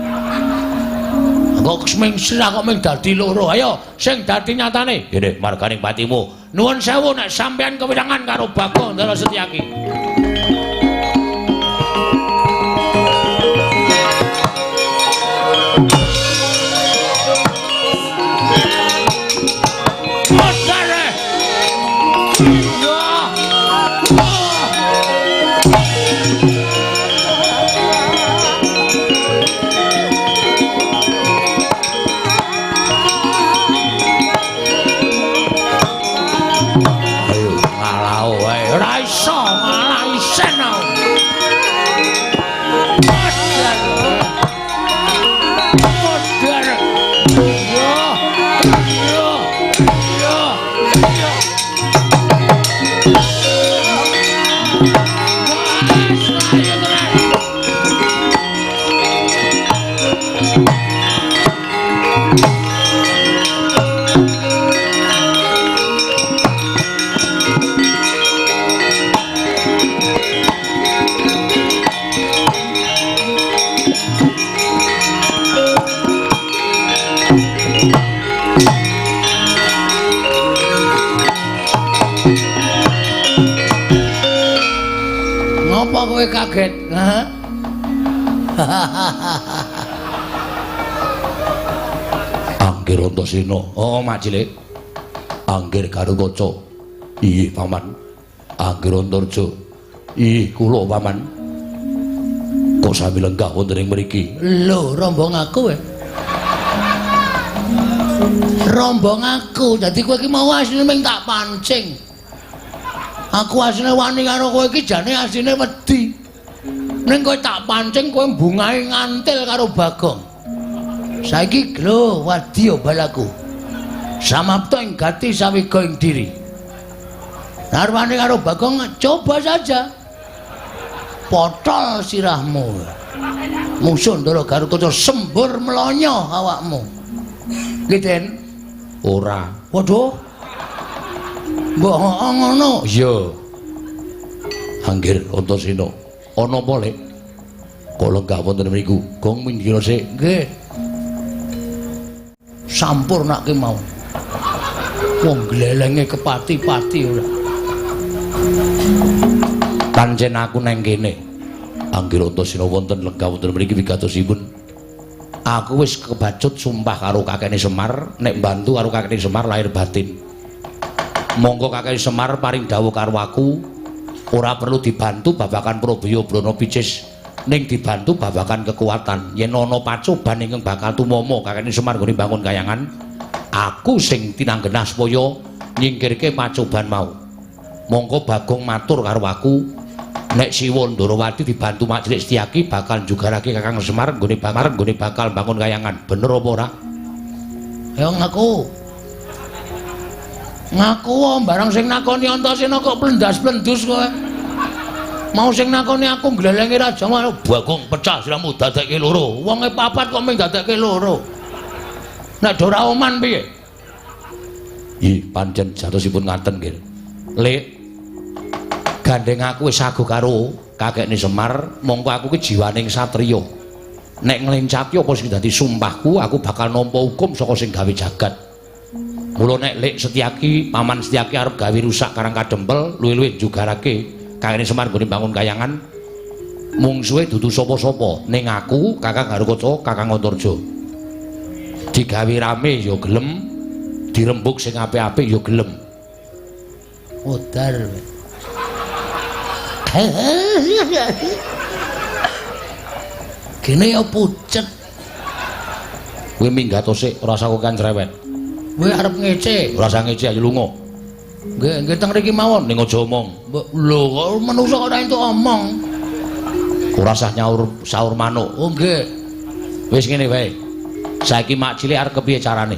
Kok ming sirah kok ming dadi loro. Ayo sing dadi nyatane. Ngene marganing patimu. Nuwun sewu nek sampeyan kewirangan karo Bagong Ndara Setyaki. Kowe kaget? Anggir Antasena. Oh, Mak Cilik. Anggir Garukaca. Iya, Paman. Anggir Antarja. Iya, kula Paman. Kok sami lenggah wonten ing mriki? Lho, rombong aku. Rombong aku. Dadi kowe iki mau asline ming tak pancing. Aku asline wani karo kowe iki jane asline wedi. Ning kowe tak pancing kowe mbungahe ngantil karo Bagong. Saiki lho wadya balaku. Samapta ing gati sawiga ing diri. Narwane karo Bagong coba saja. Potol sirahmu. Musuh Ndara Garukaca sembur mlonyo awakmu. Nggih, Den? Ora. Waduh. Mbok ngono. Iya. Anggir Antasena. Ana apa, Lek? Kok lenggah wonten mriku? Gong minggir sik. Nggih. Sampurnake mau. Wong glelenge kepati-pati ora. Pancen aku nang kene. Anggir Antasena wonten lenggah wonten mriki wigatosipun. Aku wis kebacut sumpah karo kakekne Semar, nek mbantu karo kakekne Semar lahir batin. Monggo kakek Semar paring dawuh karo aku, ora perlu dibantu babagan Probaya Brana Picis, ning dibantu babagan kekuatan. Yen ana pacoban ingkang bakal tumama kakek Semar nggone bangun kayangan, aku sing tinanggenah supaya nyingkirke pacoban mau. Monggo Bagong matur karo aku, nek Siwa Ndorowati dibantu Mak Cilik Setyaki bakal njugarake Kakang Semar nggone bakal bangun kayangan. Bener apa ora? Ayo ngaku. Ngaku barang sing nakoni Antasena kok plendas-plendus kowe. Mau sing nakoni aku glelenge raja mau Bagong pecah siramu dadekke loro. Wonge papat kok mung dadekke loro. Nek do ora oman piye? Ih, pancen jatosipun ngaten nggih. Lek gandeng aku wis sago karo kakekne Semar, mongko aku ki jiwaning satriya. Nek nglencati apa sing dadi sumpahku, aku bakal nampa hukum saka sing gawe jagat. Mula nek Lek Setyaki, Paman Setyaki arep gawe rusak Karang Kadempel, luwih-luwih njugarake kakekne Semar nggone bangun kayangan. Mungsuhe dudu sapa-sapa ning aku, Kakang Garukaca, Kakang Antarja. Digawe rame ya gelem, dirembug sing apik-apik ya gelem. Modar. Gene ya pucet. Kowe minggat sik, ora usah kokan cerewet. Kowe arep ngece, ora usah ngece ayo lunga. Nggih, nggih teng mriki mawon ning aja omong. Lho kok manungsa kok ora entuk omong. Ora usah nyaur saur manuk. Oh nggih. Wis ngene wae. Saiki mak cilik arep kepiye carane?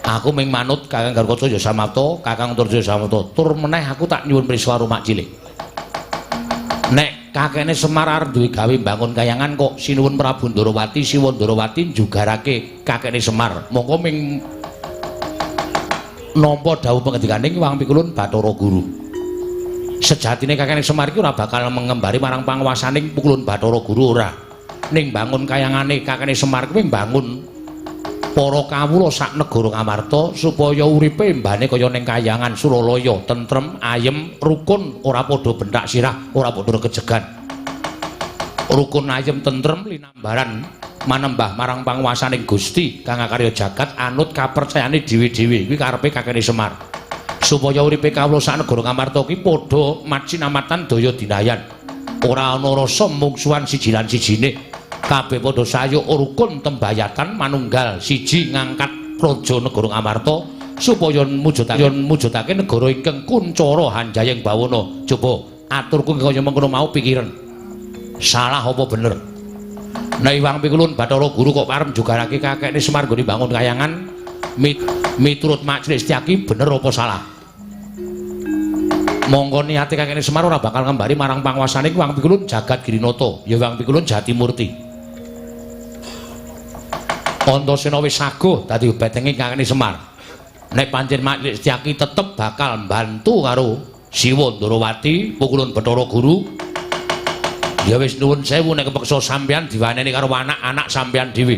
Aku ming manut Kakang Garukaca ya samapta, Kakang Antarja ya samapta. Tur meneh aku tak nyuwun prisa karo mak cilik. Nek kakekne Semar arep duwe gawe mbangun kayangan kok sinuwun Prabu Ndarawati, Siwa Ndarawati njugarake kakekne Semar. Mongko ming nampa dawuh pangendikaning Hyang Pikulun Bathara Guru. Sejatine kakekne Semar iki ora bakal mengembari marang panguwasaning Pikulun Bathara Guru ora. Ning bangun kayangane kakekne Semar kuwi mbangun para kawula sak negara Ngamarta supaya uripe mbane kaya ning kayangan Suralaya, tentrem, ayem, rukun, ora padha benthak sirah, ora padha regejegan. Rukun, ayem, tentrem linambaran manembah marang panguwasaning Gusti kang akarya jagat anut kapercayane dhewe-dhewe. Kuwi karepe kakekne Semar. Supaya uripe kawula sak negara Ngamarta ki padha macinamatan daya dinayan. Ora ana rasa mungsuhan siji lan sijine. Kabeh padha sayuk rukun tembayatan manunggal siji ngangkat praja negara Ngamarta supaya mujudake negara ingkang kuncara hanjayeng bawana. Coba aturku kaya mengkono mau pikiran. Salah apa bener? Nek Hyang Pikulun Bathara Guru kok arep njugarake kakekne Semar nggone bangun kayangan miturut Mak Cilik Setyaki bener apa salah? Mongko niate kakekne Semar ora bakal ngembari marang panguwasane Hyang Pikulun Jagat Girinata, ya Hyang Pikulun Jatimurti. Antasena wis saguh dadi betenge kakekne Semar. Nek pancen Mak Cilik Setyaki tetep bakal mbantu karo Siwa Ndarawati, Pikulun Bathara Guru. Ya wis nuwun sewu nek kepeksa sampeyan diwaneni karo anak-anak sampeyan dhewe.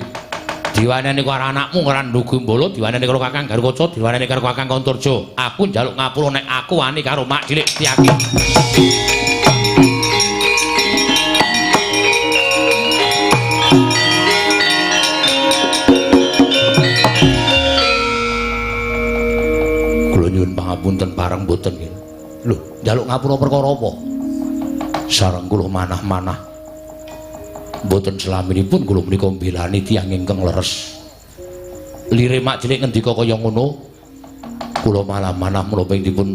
Diwaneni karo anakmu Randhu Gumbala, diwaneni karo Kakang Garukaca, diwaneni karo Kakang Antarja. Aku njaluk ngapura nek aku wani karo Mak Cilik Setyaki. Kula nyuwun pangapunten pareng mboten nggih. Lho, njaluk ngapura perkara apa? Sareng kula manah-manah. Mboten selaminipun kula menika mbelani tiyang ingkang leres. Lire Mak Cilik ngendika kaya ngono, kula malah-manah menapa ing dipun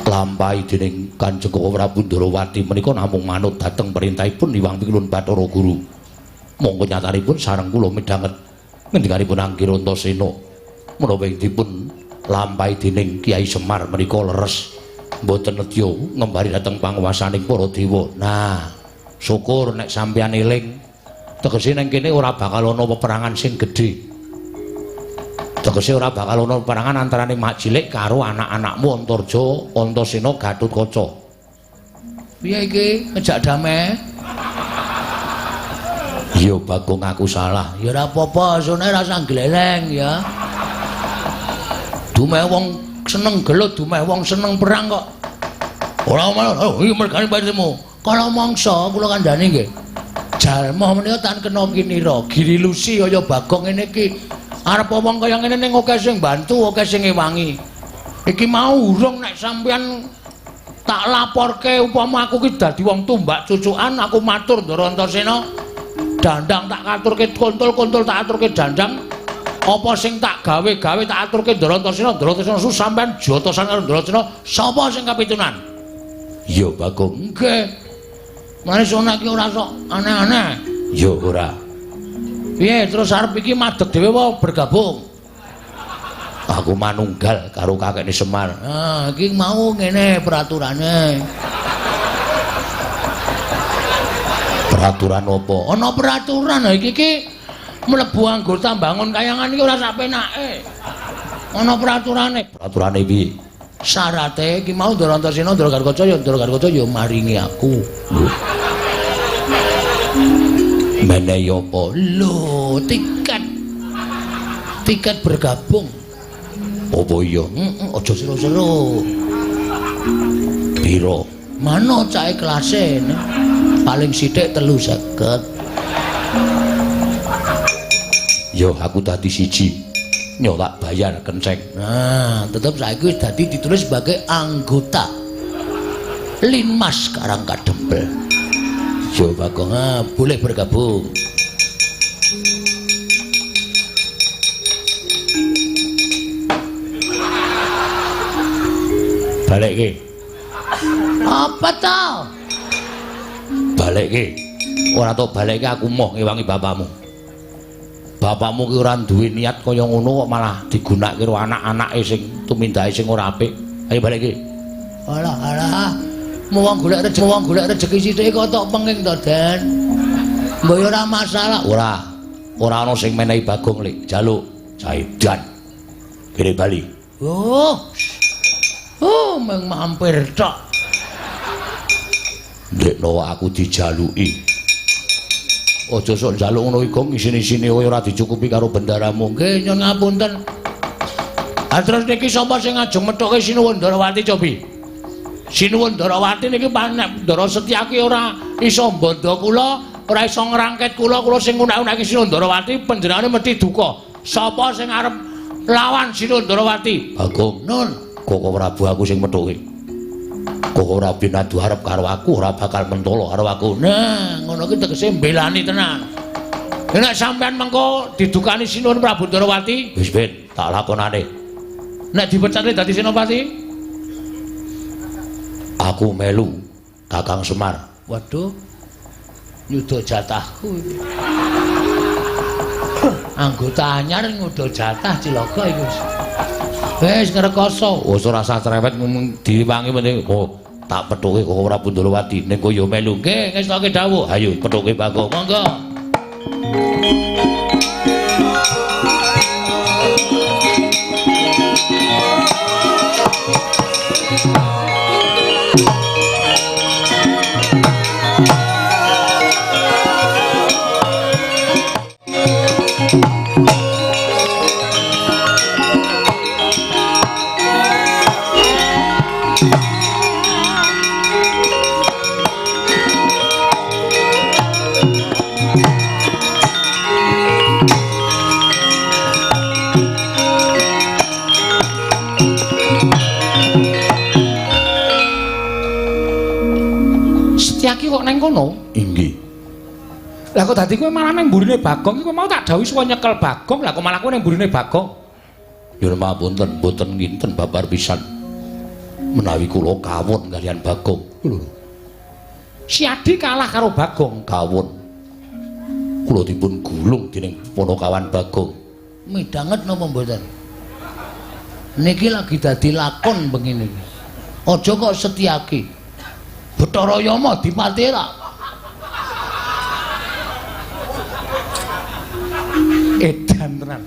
lampahi dening Kanjeng Prabu Ndarawati menika namung manut dhateng perintahipun Hyang Pikulun Bathara Guru. Monggo nyatanipun sareng kula midhanget ngendikanipun Anggir Antasena menapa ing dipun lampahi dening Kyai Semar menika leres. Mboten nedya ngembari dhateng panguwasaning para dewa. Nah, syukur nek sampeyan eling. Tegese nang kene ora bakal ana peperangan sing gedhe. Tegese ora bakal ana peperangan antarane Mak Cilik karo anak-anakmu Antarja, Antasena, Gatotkaca. Piye iki ngejak damai? Ya Bagong aku salah. Ya ora apa-apa, sone ora usah gleleng ya. Dumeh wong seneng gelut, dumeh wong seneng perang kok. Ora malah, oh iki mergane patimu. Kala mangsa kula kandhani nggih. Jalma menika tan kena kinira, girilusi kaya Bagong ngene iki. Arep wong kaya ngene ning akeh sing bantu, akeh sing ngewangi. Iki mau urung nek sampeyan tak laporke upama aku ki dadi wong tumbak cucukan, aku matur Ndara Antasena. Dandang tak katurke kontol-kontol tak aturke dandang. Apa sing tak gawe-gawe tak aturke Ndara Antasena, Ndara Antasena su sampean jotosan karo Ndara Antasena, sapa sing kapitunan? Ya Bagong. Nggih. Mane sona iki ora sok aneh-aneh. Ya ora. Piye terus arep iki madeg dhewe apa bergabung? Aku manunggal karo kakekne Semar. Ah, iki mau ngene peraturane. Peraturan apa? Ana peraturan iki iki mlebu anggota bangun kayangan iki ora sak penake. Ana peraturane. Peraturane piye? Syarate iki mau Ndara Antasena, Ndara Garukaca ya Ndara Garukaca ya maringi aku. Lho. Menehi apa? Lho, tiket. Tiket bergabung. Apa iya? Heeh, aja seru-seru. Piro? Manut cah kelase paling sithik 350. Yo aku dadi siji. Nyo tak bayar kenceng. Nah, tetep saiki wis dadi ditulis sebagai anggota Linmas Karang Kadempel. Yo Bagong, boleh bergabung. Balekke. Apa to? Balekke. Ora tok balekke aku moh ngewangi bapakmu. Bapakmu ki ora duwe niat kaya ngono kok malah digunakake karo anak-anake sing tumindake sing ora apik. Ayo balekke. Alah alah. Wong golek rezeki, wong golek rezeki sithik kok tok penging to, Den. Mbok ora masalah. Ora. Ora ana sing menehi Bagong lek jaluk Saidan. Kene bali. Oh. Oh, mung mampir tok. Ndekno aku dijaluki. Aja sok njaluk ngono iku ngisin-isine kowe ora dicukupi karo bendaramu. Nggih, nyun ngapunten. Ha terus niki sapa sing ngajeng methuke Sinuwun Ndarawati cobi? Sinuwun Ndarawati niki nek Ndara Setyaki ora iso mbandha kula, ora iso ngrangket kula, kula sing ngunak-unake Sinuwun Ndarawati panjenengane mesti duka. Sapa sing arep lawan Sinuwun Ndarawati? Bagong. Nun, Koko Prabu aku sing methuke. Koko Prabu nadu arep karo aku ora bakal mentolo karo aku. Nah, ngono ki tegese mbelani tenan. Nek sampean mengko didukani Sinuwun Prabu Ndarawati, wis ben tak lakonane. Nek dipecate dadi senopati, aku melu Kakang Semar. Waduh, nyuda jatahku iki. Anggota anyar nyuda jatah cilaka iki. Wis ngrekoso. Wis ora usah cerewet ngomong diwangi penting. Oh, tak pethuke Koko Prabu Ndarawati ning koyo melu. Nggih, ngestoke dawuh. Ayo pethuke Bagong. Monggo. Setyaki kok neng kono? Inggih. Lah kok dadi kowe malah neng mburine Bagong? Kowe mau tak dawuhi suwa nyekel Bagong, lah kok malah kowe neng mburine Bagong? Nyuwun pangapunten, mboten nginten babar pisan. Menawi kula kawon kaliyan Bagong. Lho. Si Adi kalah karo Bagong, kawon. Kula dipun gulung dening Panakawan Bagong. Midhanget napa mboten? Niki lagi dadi lakon bengi niki. Aja kok Setyaki. Bathara Yama dipati ra. Edan tenan.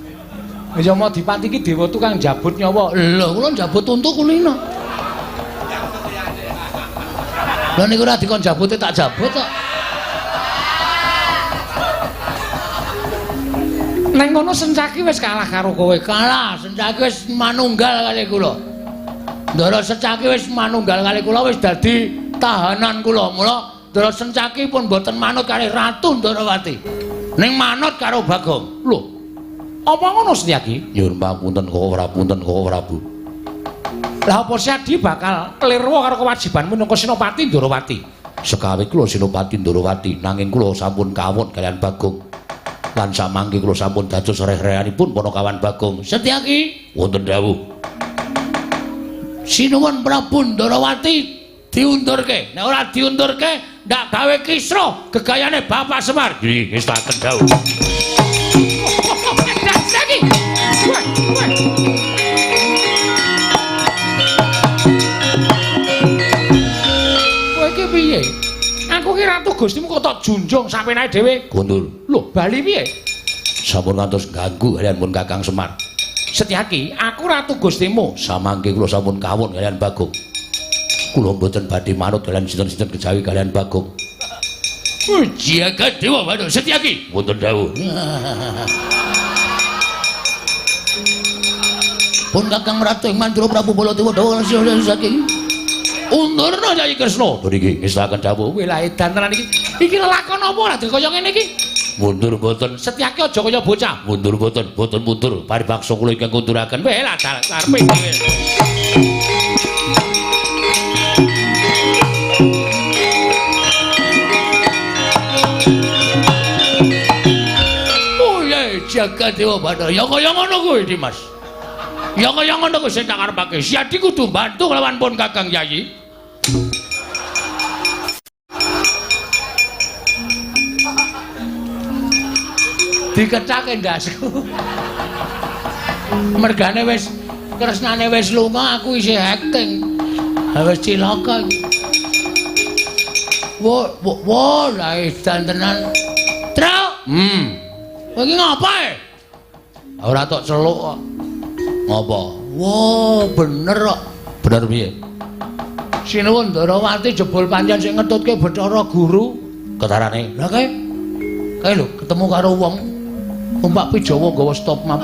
Yama dipati iki dewa tukang njabut nyawa. Lho, kula njabut untu kulino. Lha niku ora dikon jabute tak jabut kok. Neng kono Sencaki wis kalah karo kowe. Kalah, Sencaki wis manunggal kali kula. Ndara Sencaki wis manunggal kali kula wis dadi tahanan kula. Mula Ndara Sencaki pun mboten manut kali Ratu Ndarawati. Ning manut karo Bagong. Lho. Apa ngono Setyaki? Nyuwun pangapunten Koko Prabu, punten Koko Prabu. Lah apa Setyaki bakal klirwa karo kewajibanmu minangka Senopati Ndarawati? Sekawe kula Senopati Ndarawati, nanging kula sampun kawon kaliyan Bagong. Lan samangke kula sampun dados reh-rehanipun Panakawan Bagong. Setyaki, wonten dawuh. Sinuwun Prabu Ndarawati diundurke. Nek ora diundurke, ndak gawe kisruh gegayane Bapak Semar. Nggih, ngestaken dawuh. Setyaki. Wah, wah. Kowe iki piye? Aku ki ratu Gustimu kok tok junjung sampenae dhewe. Gondol. Lho, bali piye? Sampun ngantos ganggu kaliyan pun Kakang Semar. Setyaki, aku ratu Gustimu. Samangke kula sampun kawon kaliyan Bagong. Kula mboten badhe manut kaliyan sinten-sinten kejawi kaliyan Bagong. Jagat Dewa Batara Setyaki. Wonten dawuh. Pun Kakang Ratu ing Mandura Prabu Baladewa Dawa Setyaki. Undurna Yayi Kresna. Niki ngestaken dawuh. Weh lah edan tenan iki. Iki lelakon apa ora kaya ngene iki? Mundur mboten. Setyaki aja kaya bocah. Mundur mboten, mboten mundur. Paribaksa kula ingkang kunduraken. Weh lah karepe dhewe. Oh ya jagat dewa Bathara. Ya kaya ngono kuwi Dimas. Ya kaya ngono kuwi sing tak karepake. Siadi kudu bantu kelawan pun Kakang Yayi. Dikecake ndasku. Mergane wis kresnane wis lunga aku isih acting. Ha wis cilaka iki. Wo wo lah edan tenan. Truk. Kowe iki ngapa e? Ora tok celuk kok. Ngapa? Wo, bener kok. Bener piye? Sinuwun Ndarawati jebul pancen sing ngetutke Bathara Guru. Ketarane. Lah kae. Kae lho ketemu karo wong numpak Pijawa nggawa stop map.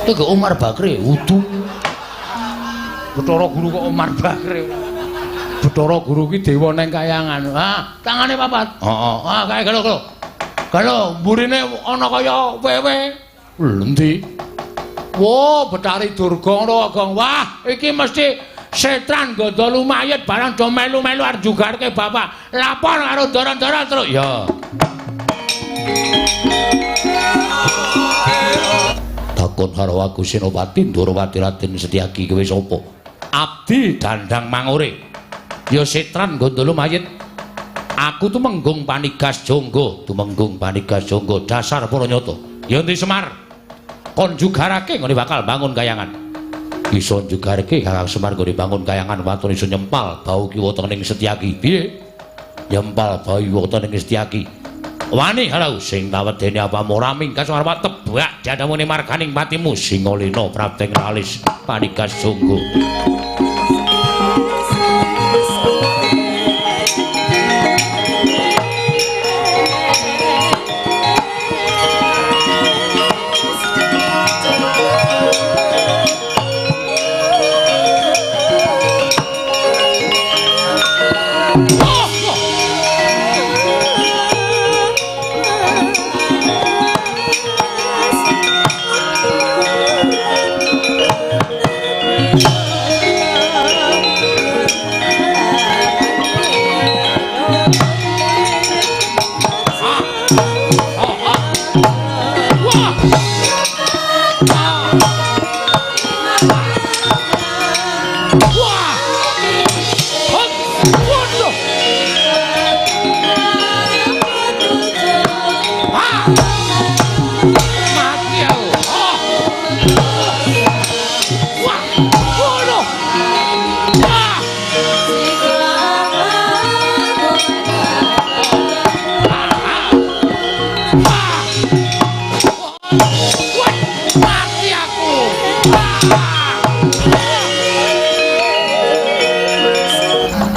Iku Umar Bakri udu. Bathara Guru kok Umar Bakri. Bathara Guru ki dewa neng kayangan. Ah, tangane papat. Heeh. Ah, kae galo galo. Galo mburine ana kaya wewe. Lho endi? Wo, Bathari Durga ngono Gong. Wah, iki mesti setran gandha lumayit barang do melu-melu arep jugarke bapak. Lapor karo ndara-ndara terus. Ya. Takon karo aku Senopati Ndorowati Raden Setyaki kowe sapa? Abdi Dandang Mangure. Ya setran gandha lumayit. Aku tumenggung panigas jangga, tumenggung panigas jangga dasar para nyata. Ya endi Semar? Kon jugarake nggone bakal bangun kayangan. Iso jugarake Kakang Semar nggone bangun kayangan waton iso nyempal bau kiwa tengening Setyaki. Piye? Nyempal bau kiwa tengening Setyaki. Wani halau sing tawedene apamu ora mingkas arep tebak jadamune marganing patimu Singalena prapteng alis panigas jangga.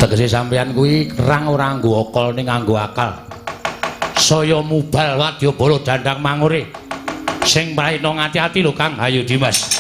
Tegese sampeyan kuwi kerang ora nganggo akal ning nganggo akal. Saya mubal wadyabala Dandang Mangure. Sing prayitna ngati-ati lho Kang. Ayo Dimas.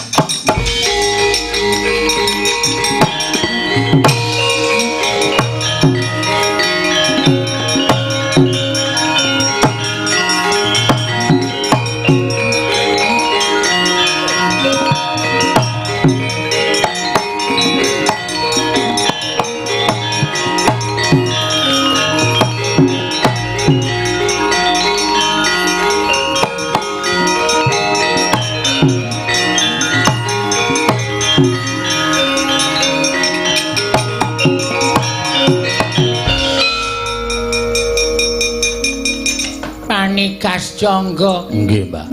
Panigas jangga. Nggih, Mbah.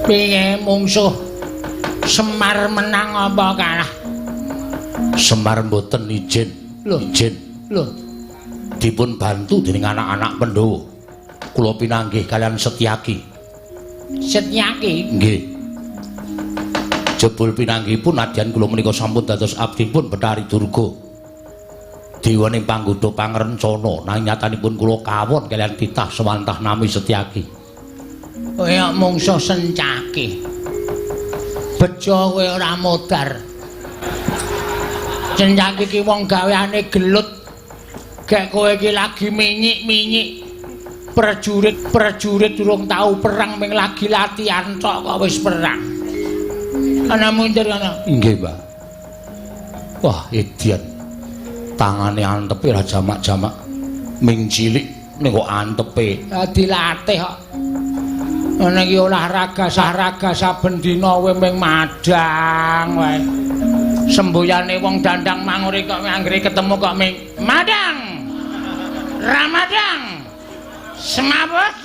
Piye mungsuh Semar menang apa kalah? Semar mboten izin. Lho, izin. Lho, dipun bantu dening anak-anak Pandhawa. Kula pinanggih kalian Setyaki. Setyaki? Nggih. Jebul pinanggihipun nadyan kula menika sampun dados abdipun Bathari Durga. Dewaning panggoda pangrencana nanging nyatanipun kula kawon kaliyan titah sewantah nami Setyaki. Kaya mungsuh Sencaki. Bejo kowe ora modar. Cencak iki wong gaweane gelut. Gek kowe iki lagi minyik-minyik. Prajurit-prajurit durung tau perang ming lagi latihan tok kok wis perang. Ana mundur ana. Nggih, Mbah. Wah, edian. Tangane antepe ra jamak-jamak. Ming cilik ning kok antepe. Dilatih kok. Ngene iki olahraga sahraga saben dina kowe ming madang wae. Semboyane wong dandang mangure kok anggere ketemu kok ming madang. Ramadang. Semaput.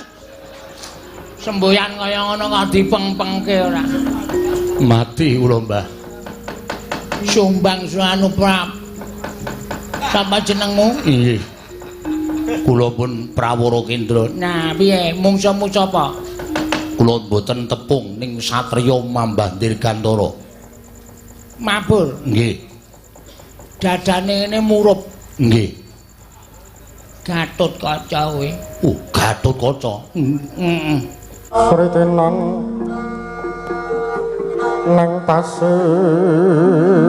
Semboyan kaya ngono kok dipeng-pengke ora. Mati kula, Mbah. Sumbang anu prap. Sapa jenengmu? Nggih. Kula pun Prawara Kendra. Nah, piye mungsuhmu sapa? Kula mboten tepung ning satriya Mambah Dirgantara. Mabur. Nggih. Dadane ngene murup. Nggih. Gatut Kaca kowe. Gatut Kaca. Heeh. Sritinan nang pasir.